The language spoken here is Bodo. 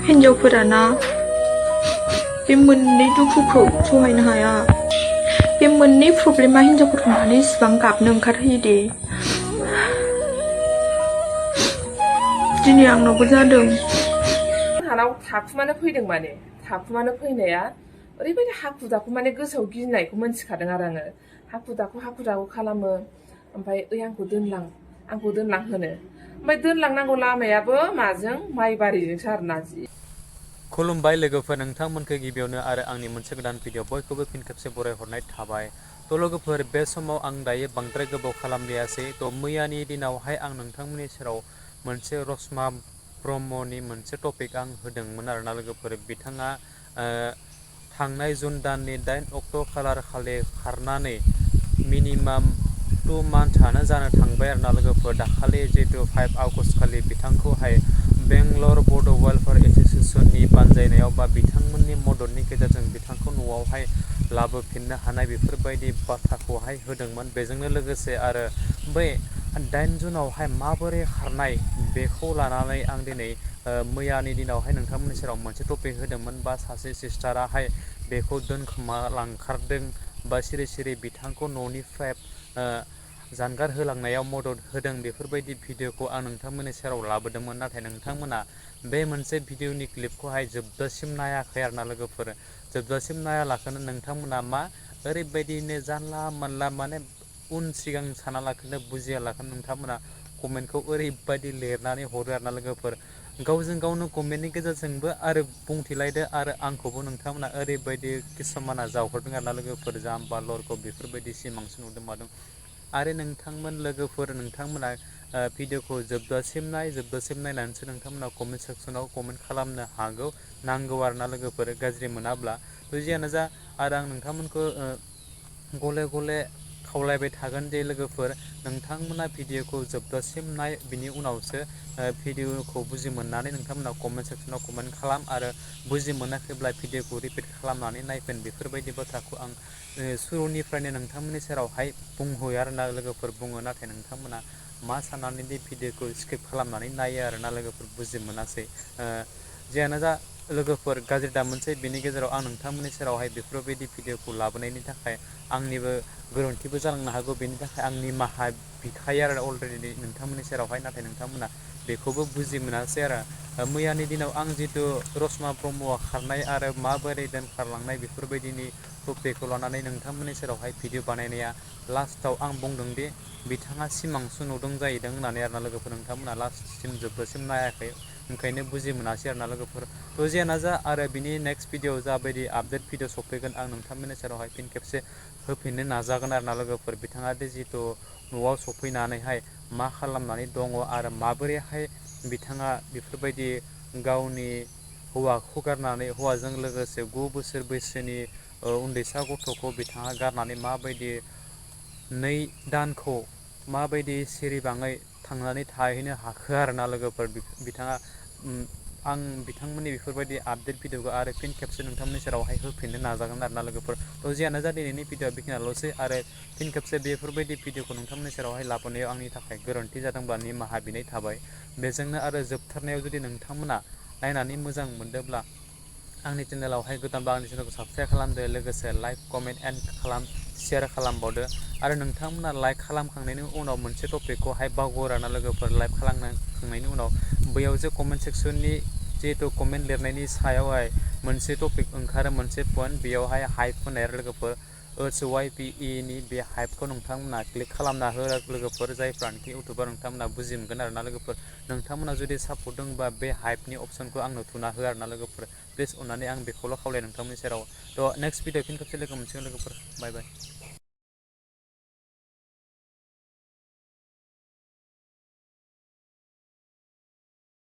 हिन्जावफोराना बे मोननै दुखुखौ सहायनो हाया। बे मोननै प्रब्लेमा हिन्जावफोरखौ माने इसिबां गाबनो ओंखारहोयो दे। दिनै आंनावबो जादों। हानाव थाखुमानो फैदों माने थाखुमानो फैनाया ओरैबायदि हाखु दाखु माने गोसोआव गिनायखौ मोनथिखादों आरो आङो। हाखु दाखु खालामो। ओमफ्राय ओइ आंखौ दोनलां होनो। ओमफ्राय दोनलांनांगौ लामायाबो माजों माइबारिजोंसो आरोना। खुलुमबाय लोगोफोर, नोंथांमोनखौ गिबियावनो आरो आंनि मोनसे गोदान भिडिअ बयखौबो फिन खेबसे बरायहरनाय थाबाय। लोगोफोर, बे समाव आं दायो बांद्राय गोबाव खालामलियासै। मैयानि दिनावहाय आं नोंथांमोननि सेराव मोनसे रशमा ब्रह्मनि मोनसे टपिक आं होदोंमोन आरोना लोगोफोर। बिथाङा थांनाय जुन दाननि 8 अक्ट' खालार खालि खारनानै मिनिमाम 2 मान्थआनो जानो थांबाय आरोना लोगोफोर। दाखालि जितु 5 आगस्ट खालि बिथांखौहाय बेंगलर बड' वेलफेयार एस'सिएशननि बानजायनायाव बा बिथांमोननि मददनि गेजेरजों बिथांखौ न'आवहाय लाबोफिननो हानाय बेफोरबायदि बाथ्राखौहाय होदोंमोन। बेजोंनो लोगोसे आरो बै 8 जुनावहाय माबोरै खारनाय बेखौ लानानै आं दिनै मैयानि दिनावहाय नोंथांमोननि सेराव मोनसे टपिक होदोंमोन। बा सासे सिस्टाराहाय बेखौ दोनखोमा लांखारदों बा सिरि सिरि बिथांखौ न'निफ्राय जानगार होलांनायाव मदद होदों, बेफोरबायदि भिडिअखौ आं नोंथांमोननि सेराव लाबोदोंमोन। नाथाय नोंथांमोना बे मोनसे भिडिअनि क्लिपखौहाय जोबजासिम नायाखै आरोना लोगोफोर। जोबजासिम नायालाखैनो नोंथांमोना मा ओरैबायदिनो जानला मानला माने उन सिगां सानालाखैनो बुजियालाखैनो नोंथांमोना कमेन्टखौ ओरैबायदि लिरनानै हरो आरोना लोगोफोर। गावजों गावनो कमेन्टनि गेजेरजोंबो आरो बुंथिलायदो आरो आंखौबो नोंथांमोना ओरैबायदि किसुमाना जावहरदों आरोना लोगोफोर। जाम्बा लरखौ बेफोरबायदि सिमांसो नुदों मादों। आरो नोंथांमोन लोगोफोर, नोंथांमोना भिडिअखौ जोबजासिम नायनानैसो नोंथांमोना कमेन्ट सेक्सनाव कमेन्ट खालामनो नांगौ आरोना लोगोफोर, गाज्रि मोनाब्ला। जियानो जा, आरो आं नोंथांमोनखौ गले गले खावलायबाय थागोन दे लोगोफोर, नोंथांमोना भिडिअखौ जोबजासिम नाय, बिनि उनावसो भिडिअखौ बुजि मोननानै नोंथांमोना कमेन्ट सेक्सनाव कमेन्ट खालाम। आरो बुजि मोनाखैब्ला भिडिअखौ रिपिट खालामनानै नायफिन। बेफोरबायदि बाथ्राखौ आं सुरुनिफ्रायनो नोंथांमोननि सेरावहाय बुंहोयो आरोना लोगोफोर, बुङो। नाथाय नोंथांमोना मा साननानै दि भिडिअखौ स्किप खालामनानै नायो आरोना लोगोफोर, बुजि मोनासै। जियानो जा लोगोफोर, गाज्रि दामोनसै। बेनि गेजेराव आं नोंथांमोननि सेरावहाय बेफोरबायदि भिडिअखौ लाबोनायनि थाखाय आंनिबो गोरोन्थिबो जालांनो हागौ। बेनि थाखाय आं निमाहा बिखायो आरो अलरेडि नोंथांमोननि सेरावहाय। नाथाय नोंथांमोना बेखौबो बुजि मोनासै आरो। मैयानि दिनाव आं जितु रशमा ब्रह्मआ खारनाय आरो माबोरै दोनखारलांनाय बेफोरबायदिनि टपिकखौ लानानै नोंथांमोननि सेरावहाय भिडिअ बानायनाया लास्टाव आं बुंदों दि बिथाङा सिमांसो नुदों जाहैदों होननानै आरोना लोगोफोर। नोंथांमोना लास्टसिम जोबजासिम नायाखै, ओंखायनो बुजि मोनासै आरोना लोगोफोर। जियानो जा, आरो बिनि नेक्स्ट भिडिअ जाबायदि आपडेट भिडिअ सफैगोन, आं नोंथांमोननि सेरावहाय फिन खेबसे होफिननो नाजागोन आरोना लोगोफोर। बिथाङा दि जितु न'आव सफैनानैहाय मा खालामनानै दङ आरो माबोरैहाय बिथाङा बेफोरबायदि गावनि हौवाखौ गारनानै, हौवाजों लोगोसे 9 बोसोर बैसोनि उन्दैसा गथ'खौ बिथाङा गारनानै माबायदि 2 दानखौ माबायदि सिरिबाङै थांनानै थाहैनो हाखो आरोना लोगोफोर। बिथाङा आं बिथांमोननि बेफोरबायदि आपडेट भिडिअखौ आरो फिन खेबसे नोंथांमोननि सेरावहाय होफिननो नाजागोन आरोना लोगोफोर। जियानो जा, दिनैनि भिडिअआ बेखिनियाल'सै। आरो फिन खेबसे बेफोरबायदि भिडिअखौ नोंथांमोननि सेरावहाय लाबोनायाव आंनि थाखाय गोरोन्थि जादोंब्ला निमाहा बिनाय थाबाय। बेजोंनो आरो जोबथारनायाव, जुदि नोंथांमोना नायनानै मोजां मोनदोंब्ला आंनि चेनेलावहाय गोदानबा आंनि चेनेलखौ साबस्क्राइब खालामदो, लोगोसे लाइक, कमेन्ट एन्ड शेयार खालामबावदो। आरो नोंथांमोना लाइक खालामखांनायनि उनाव मोनसे टपिकखौहाय बावगारा ना लोगोफोर। लाइक खालामखांनायनि उनाव बैयाव जे कमेन्ट सेक्सननि जिहेतु कमेन्ट लिरनायनि सायावहाय मोनसे टपिक ओंखारो, मोनसे पइन्ट, बेयावहाय हाइप होनाय आरो लोगोफोर, HYPE नि बे हाइपखौ नोंथांमोना क्लिक खालामना हो लोगोफोर। जायफ्रानोखि इउटुबार नोंथांमोना बुजि मोनगोन आरोना लोगोफोर। नोंथांमोना जुदि सापर्ट दंबा बे हाइपनि अपसनखौ आंनो थुना हो आरोना लोगोफोर। प्लिज अननानै आं बेखौल' खावलायो नोंथांमोननि सेराव। नेक्स्ट भिडिअ फिन खेबसे लोगो मोनसिगोन लोगोफोर। बाय बाय।